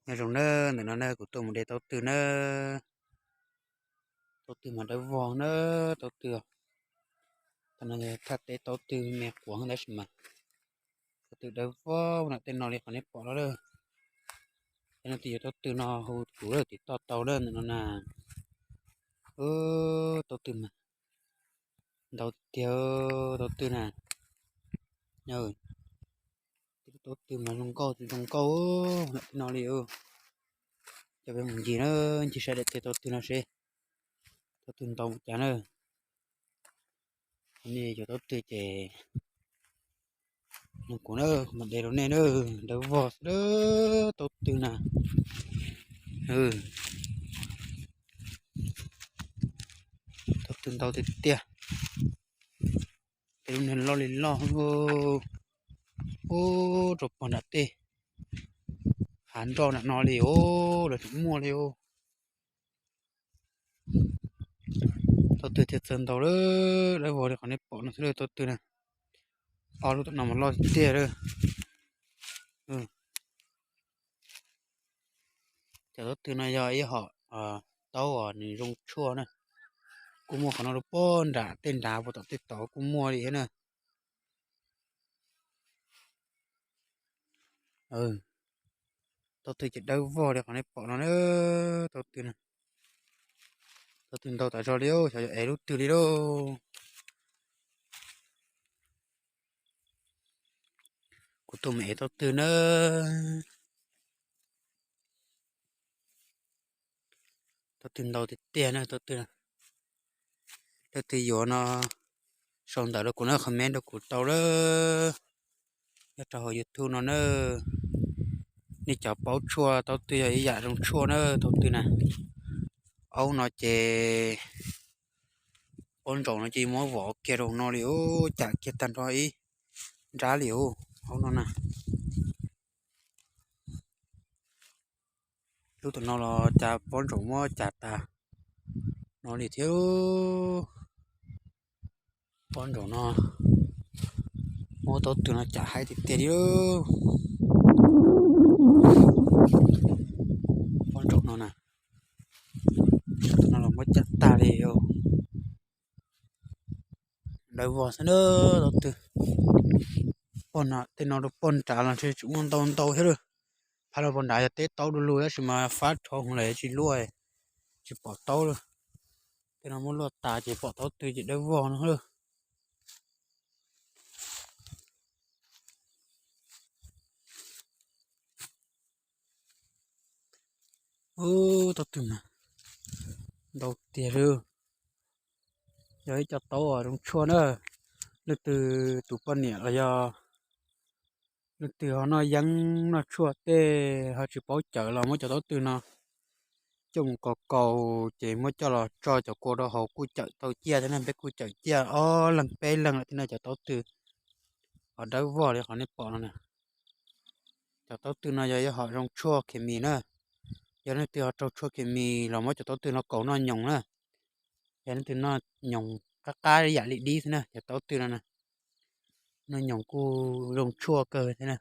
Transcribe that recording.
Nyob zoo na, ntawm no na kuv tuaj mus de taub twg na. Taub twg mas dawb vog na, taub twg. Tam no yog thaj teb taub twg me quav tab sis mas taub twg dawb vog na, tej no li qhov nej pom no lawm. Tej no twb yog taub twg no hu kuv lawm tim toj tau lawm ntawm no na. Taub twg mas ntau tiag, taub twg na. Tej lub taub twg mas zoo nkauj tsis zoo nkauj na, tej no li. Coj peb mus ncig na, ncig saib daim teb taub twg no seb taub twg ntau mus cas na. Nej cov taub twg ces nug kuv na, kuv mam de rau nej na. Dawb vog xwb, taub twg na. Taub twg ntau tiag tiag. Tej lub niag loj li loj, ub, rau pog nram tej hav nroj nram no li os, lawv tseem muaj li os. Taub twg thiaj txawj ntau lawm, dawb vog li qhov nej pom no xwb lawm taub twg na. Ob lub tom no mas loj tiag tiag lawm. Cov taub twg no yog ib hom taub uas nws zoo tshuaj na. Kuj muaj qhov no rau pog nram tej nrad, puag tom tej tod kuj muaj li thiab na. Taub twg ces dawb vog li qhov nej pom no na. Taub twg, taub twg ntau tas zog li, xyov yog ev lub twg li lauj. Kuv tuaj mus ev taub twg na. Taub twg ntau tiag tiag na, taub twg, leej twg yuav no sau ntawv rau kuv na, comment rau kuv tau lawm. Nyob rau hauv YouTube no na, nej cov paub tshuaj taub twg yog ib yam zoo tshuaj na, taub twg na. Aub no ces pob ntsaum no ces muab vov kiag rau no li, cam kiag tag nrho ib nrab li os, aub no na. Lub tom no los cas pob ntsaum muab cas tas no li thiab. Pob ntsaum no muab taub twg no cas haib tiag tiag li. Pob ntsaum no na, no los muab cas tag li. Dawb vog xwb na, taub twg. Pog no, tej no rau pog nrad los ntshe tseem muaj ntau ntau thiab lawm. Phab los pog nrad yog teb taub du lug tab sis mas fab rho hwv lawm tsis luaj, tsis pom taub lawm. Tej no muab luaj tas ces pom taub twg ces dawb vog no lawm. Ub, taub twg mas ntau tiag li. Yog ib co taub uas zoo tshuaj na. Leej twg tus poj niam los yog leej twg ho noj yeeb noj tshuaj tej ho tsis paub cawm los muab cov taub twg no coj mus kaus kaus ces muab coj los tso cov kua rau haus kuj cawm tau ciaj thiab na. Peb kuj cawm ciaj ob leeg peb leeg lawm thiab na. Cov taub twg ho dawb vog li qhov nej pom no na. Cov taub twg no yog ib hom zoo tshuaj khes mis na. Yog leej twg ho raug tshuaj khes mis los muab cov taub twg no kaus noj nyoos na. Yog leej twg noj nyoos qab qab yam li dib xwb na, cov taub twg no na, noj nyoos kuj zoo tshuaj kawg thiab na.